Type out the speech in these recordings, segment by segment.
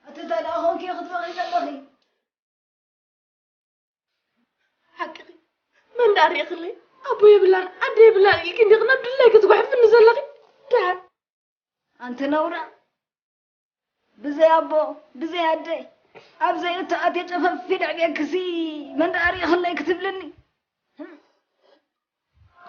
ኣቲ እንታይ ደኣ ኾንኪ ክትበኺ ዘለኺ? ሓቅኺ። መን ደኣ ርኢኽለይ? ኣቦ የብላን፣ ኣደ የብላን ኢልኪ እንዲኺ ናብ ድላይኪ ትጓሕፍኒ ዘለኺ? ደሓን። ኣንቲ ነውራ። ብዘይ ኣቦ፣ ብዘይ ኣደ፣ ኣብ ዘይእቱ ኣትየ ጨፈፍ ኢለ ኣዕብየክሲ መን ደኣ ርኢኽለይ ክትብልኒ?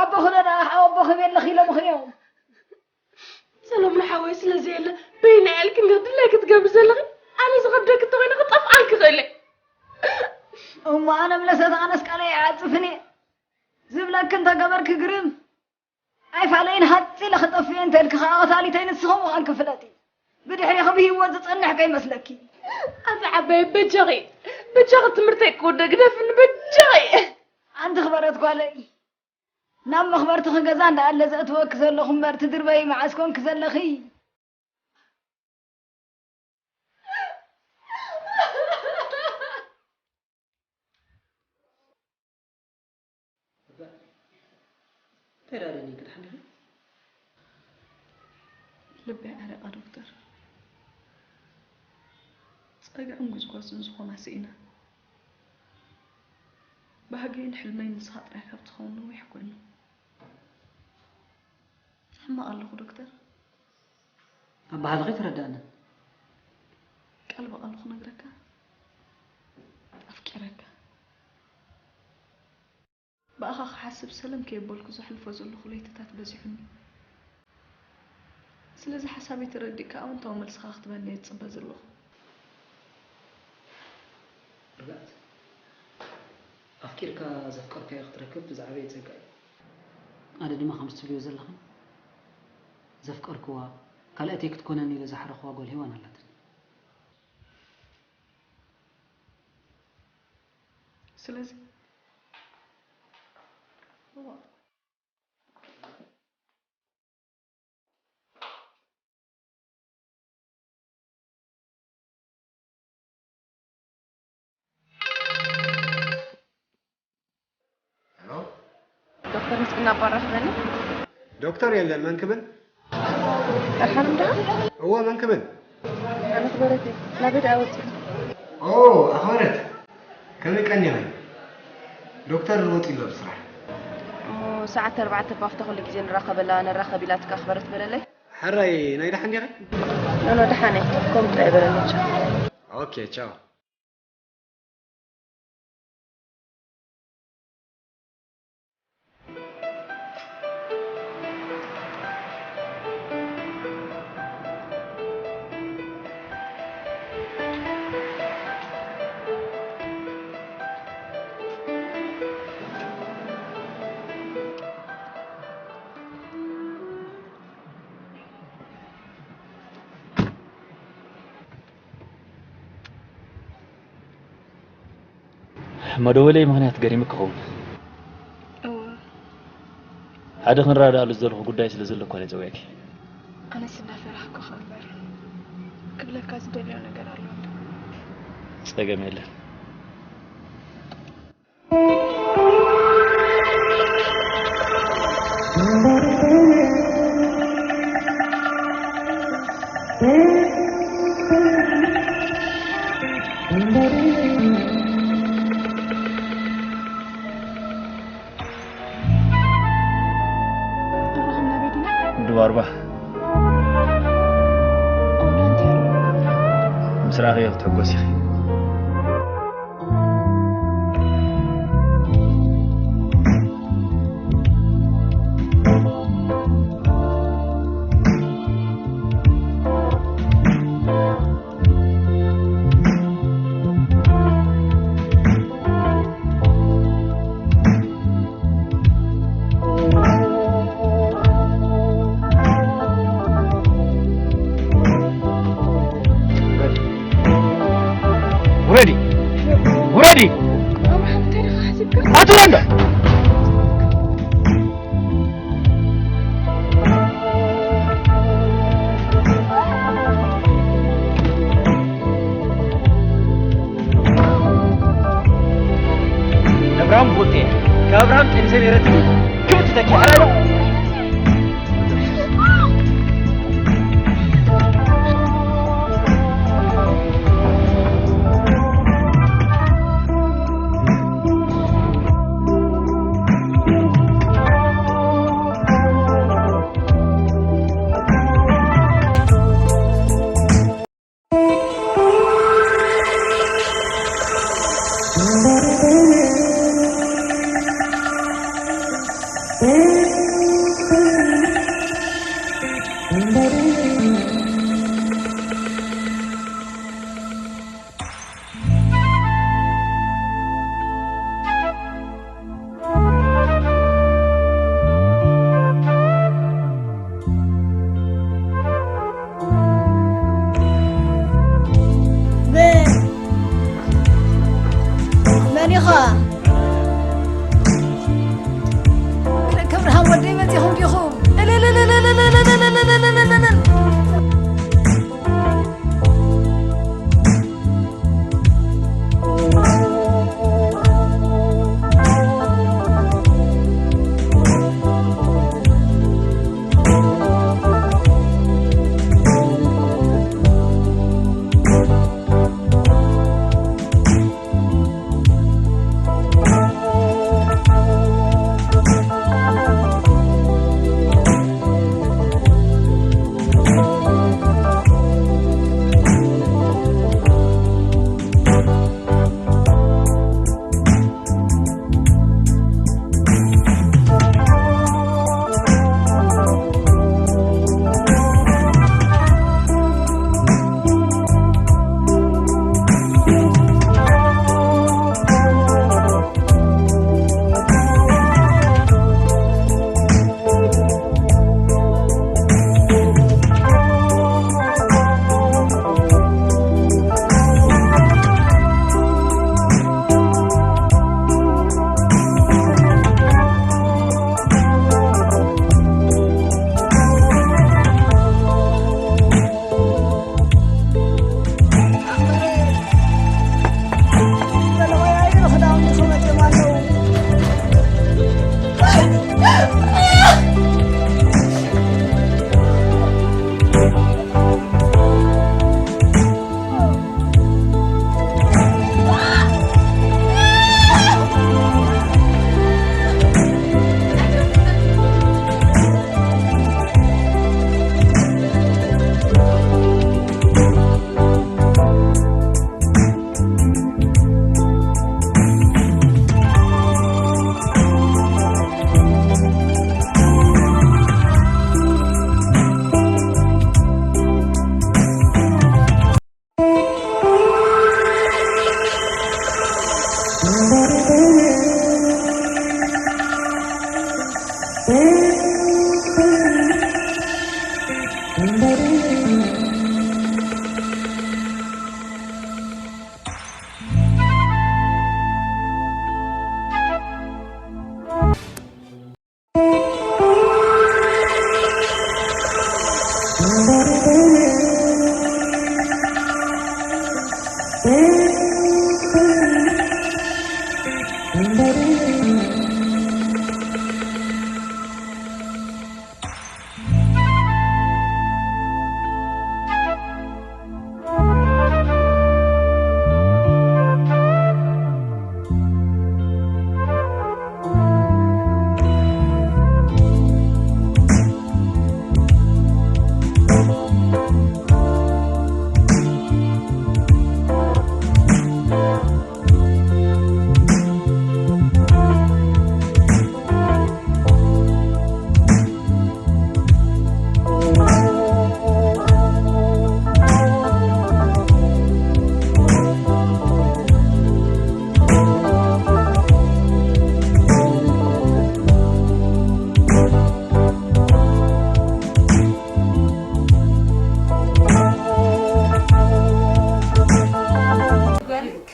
ኣቦኺ ዶ ደኣ ሓው ኣቦኺ የለኺ ኢሎምኺ እዮም። ሰሎሙን ሓወይ ስለ ዘየለ በይነይ ኣልኪ እንዲኺ ድላይኪ ትገብሪ ዘለኺ? ኣነ ዝኸብደኪ እንተኾይነ ክጠፍኣልኪ ክእል እየ። እሞ ኣነ ምለሰት ኣነስ ቃለይ ኣይዓጽፍን እየ። ዝብለኪ እንተገበርኪ ግርም። ኣይፋለይን ሃጽ ኢለ ክጠፍእ እንተ ኢልኪ ኸኣ ቀታሊተይ ንስኺ ምዃንኪ ፍለጢ። ብድሕሪኺ ብህይወት ዝጸንሕ ከይመስለኪ። ኣቲ ዓባይ በጃኺ፣ በጃኺ ትምህርተይ ክወደ ግደፍኒ በጃኺ። ኣንቲ ክበረት ጓለይ፣ ናብ መኽበርትኺ ገዛ እንዳኣለ ዘእትወኪ ዘለኹ እምበር ትድርበዪ መዓስ ኮንኪ ዘለኺ? እንታይ ደኣ ደሊኺ ክትሓንኺ? ልበይ ዓሪቓ ዶክተር። ጸግዕን ጉስጓስን ዝኾና ስኢና። ባህገይን ሕልመይን ንስኻ ጥራይ ካብ ትኸውን ነዊሕ ኮይኑ። ሕማቕ ኣለኹ ዶክተር። ኣበሃህላኺ ኣይተረድኣንን። ቃል ብቓሉ ክነግረካ፣ ኣፍቂረካ። ብኣኻ ክሓስብ ሰለም ከየበልኩ ዘሕልፎ ዘለኹ ለይትታት በዚሑኒ። ስለዚ ሓሳበይ ተረዲእካ ኣወንታዊ መልስኻ ክትበኒ እየ ዝጽበ ዘለኹ። ርግኣት፣ ኣፍቂርካ ዘፍቀርካዮ ክትረክብ ዝዓበየ ጸጋ እዩ። ኣነ ድማ ከምዚ ትብልዮ ዘለኺ ዘፍቀርክዋ ካልኣይተይ ክትኮነኒ ኢለ ዝሓረኽዋ ጓል ሄዋን ኣላትኒ። ስለዚ ሄሎ? ዶክተር ምስግና እባ ራኽበኒ። ዶክተር የለን፣ መን ክብል? ኣርሓም እንዳ? እወ፣ መን ክብል? ኣነ ኣኽበረት እየ። ናበይ ደኣ ወጺኡ? ኦ፣ ኣኽበረት። ከመይ ቀኒኺ? ዶክተር ወጺኡ ኣሎ ብስራሕ። እሞ ሰዓት ኣርባዕተ እባ ኣብታ ኩሉ ግዜ ንራኸበላ፣ ንራኸብ ኢላትካ ኣኽበረት በለለይ። ሕራይ፣ ናይ ደሓን ዲኺ? ኖኖ፣ ደሓን እየ። ከምኡ ጥራይ በለለይ። ቻው። ኦኬ፣ ቻው። መደወለይ ምኽንያት ገሪሙኪ ክኸውን። እወ። ሓደ ክንረዳዳኣሉ ዝደለኹ ጉዳይ ስለ ዘሎ እኳ እየ ጸዊዐኪ። ኣነስ እናፈራህኩኻ እምበር፣ ክብለካ ዝደልዮ ነገር ኣሎ እንዶ። ጸገም የለን። ኣብርሃም ናበይ ዲና? ድባርባ። ኣውዳ እንታይ ኣሎ? ምስ ረኣኽዮ ክትሕጎስ ኢኺ። ውረዲ! ውረዲ! ኣቲ ወንዶ! እብራም ቡቴ፣ ከእብራም ጥንሰ ነይረትኒ ክብቲ ተኪ ሓላሎ። ከብርሃን ወደይ መጺኹም ዲኹም?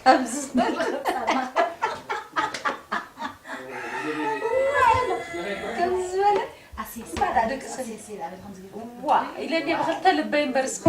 ከምዚ ዝበለ ከምዚ ዝበለ ኣሴስ ኣሴስ ኣቤት ከምዚ ገይሩ ዋ ኢለኒ ብክልተ ልበይ እምበር እስኻ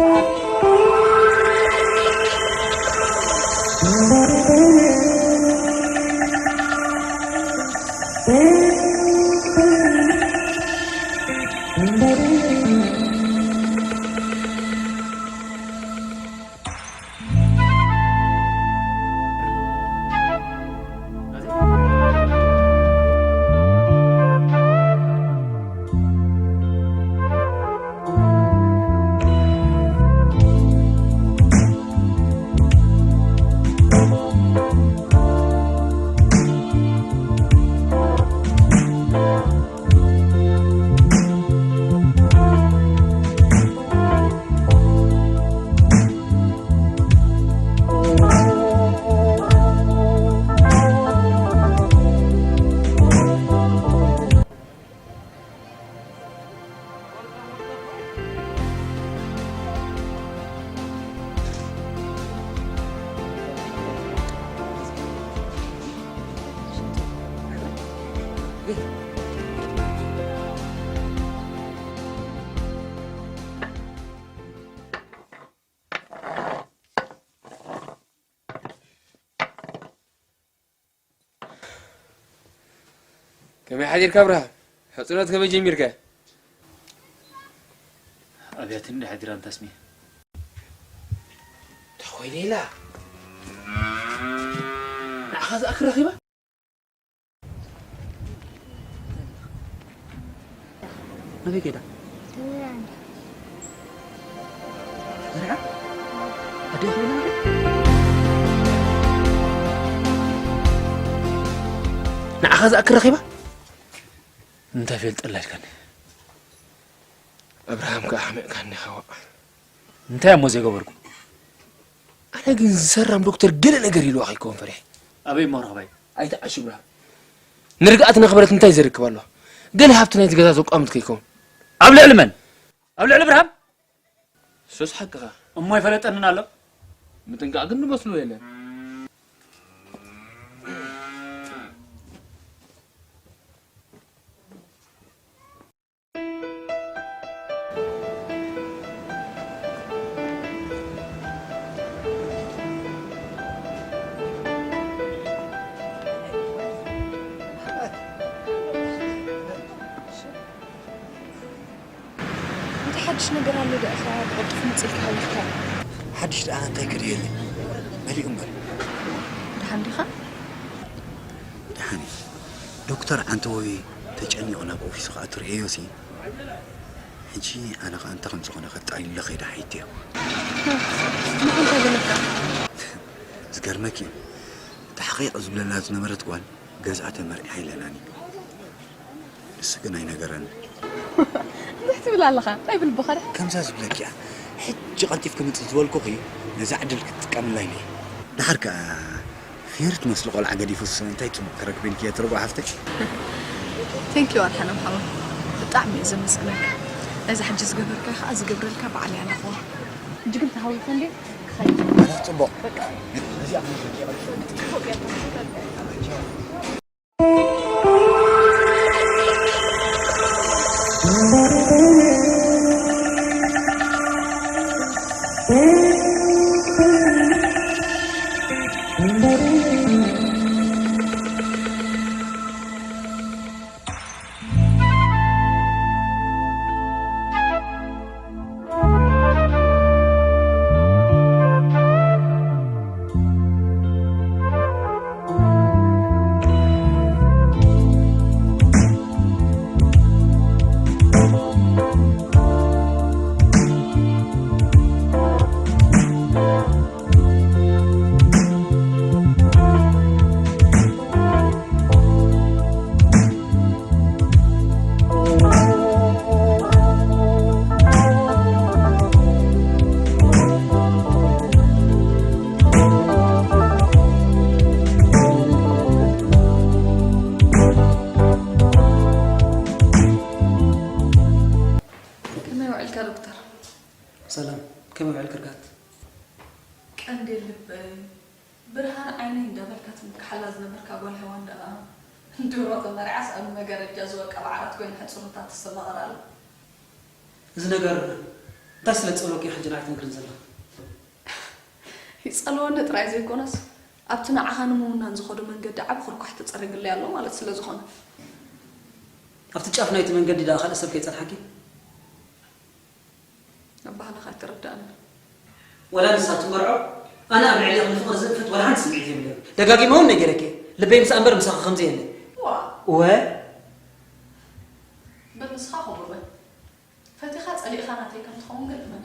ከመይ ሓዲርካ ኣብርሃም? ሕጽኖት ከመይ ጀሚርካ? ኣብያትን እንዳ ሓዲራ እንታስሚ። እንታይ ኮይነ ኢላ? ንዓኻ ዝኣክል ረኺባ? ናበይ ከይዳ? ተዘሪዓ። ተዘሪዓ? ኣደ ይኽእልና። ንዓኻ ዝኣክል ረኺባ? እንታይ ፈልጠላ ኢልካኒ? ኣብርሃም ከኣ ሓሚቕካኒ ኢኻ ዋእ። እንታይ እሞ ዘይገበርኩ? ኣነ ግን ዝሰራም ዶክተር ገለ ነገር ኢልዋ ከይከውን ፈሪሐ። ኣበይ እሞ ረኽባይ? ኣይትዓሽ ብርሃን። ንርግኣት እናኽበረት እንታይ ዘርክብ ኣሎ? ገለ ሃብቲ ናይቲ ገዛ ዘቋምት ከይከውን። ኣብ ልዕሊ መን? ኣብ ልዕሊ ብርሃን? እሱስ ሓቅኻ። እሞ ኣይፈለጠንን ኣሎ? ምጥንቃቕ ግን ንመስሎ የለን። እንታይ ሓድሽ ነገር ኣሎ ደኣ ኢኻ ብቕልጡፍ መጺእካ ሃዊኽካ? ሓድሽ ደኣ እንታይ ክርእየኒ? መሊኡ እምበር። ደሓን ዲኻ? ደሓን እየ። ዶክተር ዓንተቦይ ተጨኒቑ ናብ ኦፊሱ ክኣቱ ርእየዮሲ፣ ሕጂ ኣነ ኸኣ እንታይ ከም ዝኾነ ከጣይሎ ከይደ ሓይተዮ። ንዓይ እንታይ በለካ? ዝገርመኪ እዩ፣ እታ ሕቒቕ ዝብለላ ዝነበረት ጓል ገዝኣ ተመርዒሓ ኢለናኒ። ንሱ ግን ኣይነገረኒ። እንታይ ትብል ኣለኻ? እንታይ ብል ብኸዳ? ከምዛ ዝብለኪ እያ። ሕጂ ቀልጢፍ ክምጽእ ዝበልኩኺ ነዛ ዕድል ክትጥቀምላ ኢለ እየ። ደሓር ከኣ ፌር ትመስሊ ቆልዓ ገዲፉስ እንታይ ጽቡቕ ክረክብ ኢልኪ እየ ትርጉ ሓፍተይ? Thank you ኣድሓኖም ሓወይ። ብጣዕሚ እየ ዘመስግነካ። ነዚ ሕጂ ዝገበርካዮ ከኣ ዝገብረልካ ባዕለይ ኣለኹ። ሕጂ ግን ተሃዊኸ እንዴ? ክኸይድ። ጽቡቕ። በቃ። ከመይ ውዒልካ ዶክተር? ሰላም፣ ከመይ ውዒልካ ርግኣት? ቀንዴል ልበይ፣ ብርሃን ዓይነይ እንዳበልካ ትምክሓላ ዝነበርካ ጓል ሄዋን ደኣ ድሮ ተመርዓስ ኣብ መጋረጃ ዝወቀበ ዓራት ኮይና ሕጽሮታ ትሰማቕር ኣላ። እዚ ነገር እንታይ ስለ ዝጸልወኪ ሕጂ ንዓይ ትነግርኒ ዘለኺ? ይጸልወኒ ጥራይ ዘይኮነስ፣ ኣብቲ ንዓኻ ንምውናን ዝኸዶ መንገዲ ዓቢ ኩርኳሕ ተጸሪግለይ ኣሎ ማለት ስለ ዝኾነ። ኣብቲ ጫፍ ናይቲ መንገዲ ደኣ ካልእ ሰብ ከይጸንሓኪ? ኣባህላኻ ኣይተረድኣንን። ወላ ንሳ ትመርዖ፣ ኣነ ኣብ ልዕሊኺ ንፍቕሪ ዝእንፍት ወላ ሓንቲ ስምዒት የብለይን። ደጋጊመ እውን ነጊረኪ እየ። ልበይ ምሳኣ እምበር ምሳኺ ከም ዘየለይ። ዋ። እወ። በል ንስኻ ከምኡ በል። ፈቲኻ ጸሊእኻ ናተይ ከም ትኸውን ግን እመን።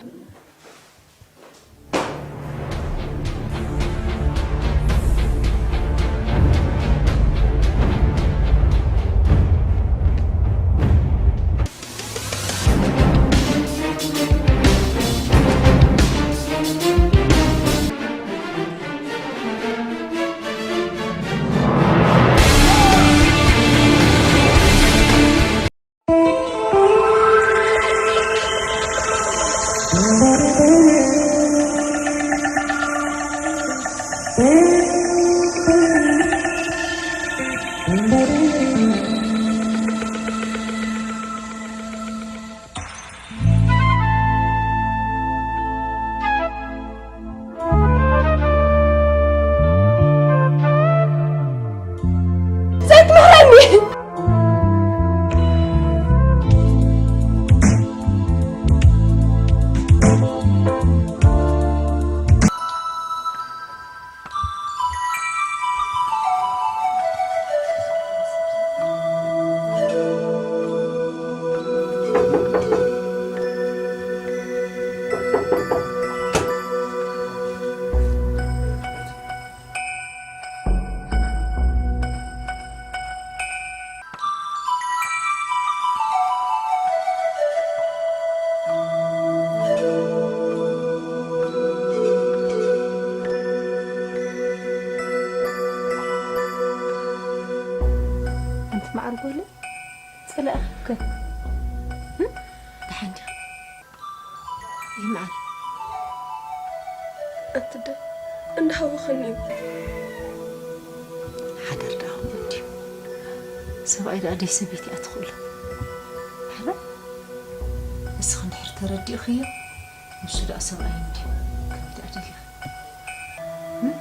ጎለ ጸላእኽከ? ደሓን ዲኻ? ይምዓል። ኣትደ እንዳሃወኸኒ እዩ። ሓዳር ደኣ ከምኡ እንድዩ። ሰብኣይ ደኣ ደይ ሰበይቲ እያ ትኽእሎ። ሕራይ ንስኺ እንድሕር ተረዲእኽዮ፣ ንሱ ደኣ ሰብኣይ እንድዩ። ከመይ ደኣ ደሊኺ? እም?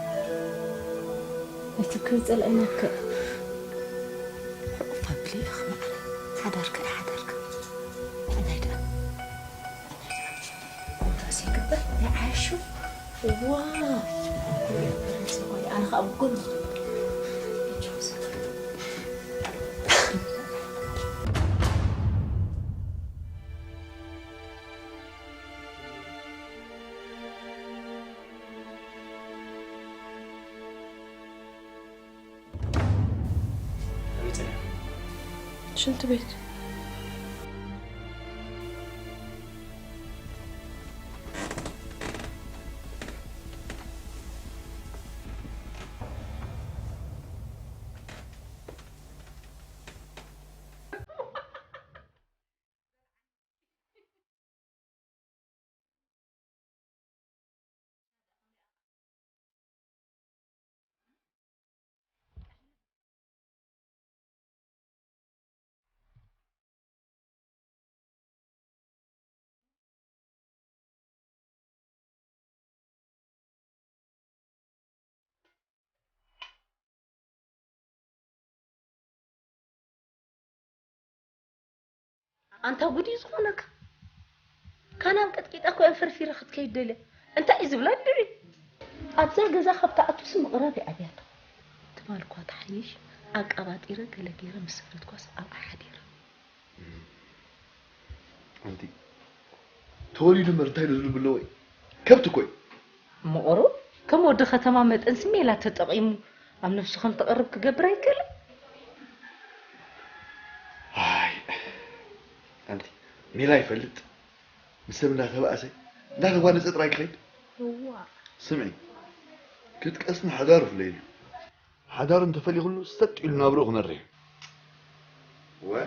ኣይትብክይ ጸላኢናከ። ሕቑፍ ኣብሊ ኢኺ መዓረይ። ሓዳርካ እዩ ሓዳርካ። ንዕናይ ደኣ። ንዕናይ ደኣ። ኮንትሮስ ይግበር። ይዓይሹ። ዋው። ኣነ ኸኣ ብጎኒ። ኣበይ ጸኒሓ? ሽንቲ ቤት። ኣንታ ጉድ እዩ ዝኾነካ። ካናን ቀጥቂጣ እኮ እየን ፈርፊረ ክትከይድ ደልየ። እንታይ እዩ ዝብላ ድዒ? ኣብዛ ገዛ ካብ ትኣቱስ ምቕራብ ይኣብያቶ። ትማል እኳ ተሓይሽ ኣቃባጢረ ገለ ገይረ ምስ ሰፈረትኳስ ኣብኣ ሓዲረ። ኣንቲ ተወሊዱ እምበር እንታይ ዶ ዝብል ኣለዎ? ከብቲ እኮ እዩ። እሞ ቁሩብ ከም ወዲ ከተማ መጠንሲ ሜላ ተጠቒሙ ኣብ ነብሱ ከም ተቕርብ ክገብር ኣይክእልን። ኣይ ኣንቲ ሜላ ይፈልጥ ምስ ሰብ እንዳተባእሰ እንዳተጓነጸ ጥራይ ክኸይድ። እዋ ስምዒ ክትቀስኒ ሓዳሩ ፍለይሉ። ሓዳሩ እንተፈሊኹሉ ሰጥ ኢሉ ናብርኡ ክመርሕ እዩ። ወ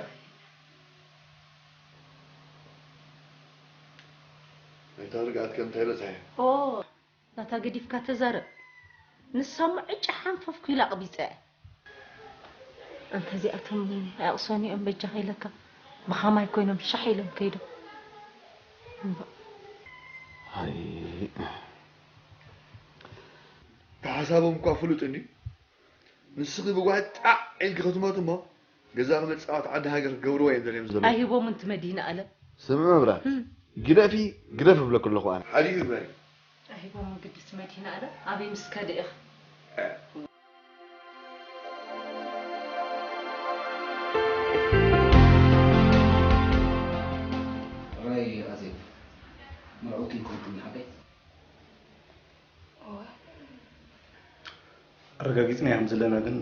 ናይታ ርግኣት ከ እንታይ በጽሐ? ኦ ናታ ገዲፍካ ተዛረብ። ንሳ እሞ ዕጫ ሓንፈፍ ኲላ ኣቕቢጸ። ኣንታ እዚኣቶም ኣይቕሰኑ እዮም በጃኻ ኢለካ። ብኸማይ ኮይኖም ሻሕ ኢሎም ከይዶም። እምባእ። ኣይ፣ እቲ ሓሳቦም እኳ ፍሉጥ እንድዩ። ንስኺ ብጓሂ ጣዕ ኢልኪ ክትሞቲ እሞ፣ ገዛኺ መጻወቲ ዓዲ ሃገር ክገብርዎ እዮም ደልዮም ዘለዉ። ኣይህቦምን እቲ መድህኒ ኣለም። ስምዒ መብራት፣ ህም። ግደፊ፣ ግደፊ እብለኪ ኣለኹ ኣነ። ሓዲኡ ይበል። ኣይህቦምን ግዲ እቲ መድህኒ ኣለም። ኣበይ ምስ ከደ ኢኺ? ጥራይ ኣዜብ፣ መርዑት ይኮንኩን ሓቀይ? እወ። ኣረጋጊጽናዮ ከም ዘለና ግን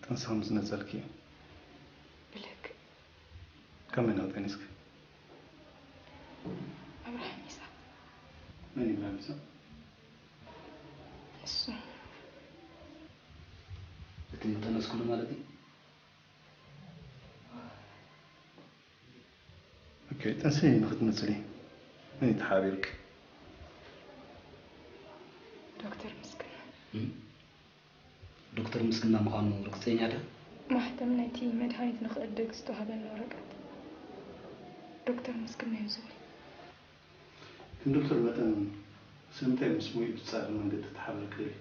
ጥንሲ ከም ዝነጸልኪ እዩ። ብልክዕ። ካብ መን ኢኺ ጠኒስኪ? ኣብርሃም ኢሳ። መን እዩ ኣብርሃም ኢሳ? እሱ። እቲ ጠነስኩሉ ማለት እዩ? ኦኬ፣ ጥንሲ ንኽትነጽሊ መን እዩ ተሓባቢሩኪ? ዶክተር ምስግና። እም? ዶክተር ምስግና ምዃኑ ርግጸኛ ዲኻ? ማሕተም ናይቲ መድሃኒት ንኽዕድግ ዝተዋህበኒ ወረቀት ዶክተር ምስግና እዩ ዝብል። ከም ዶክተር መጠን ስለምንታይ ምስ ሞይኡ ብዝጻረር መንገዲ ክትሓባበሪ ትደልዪ?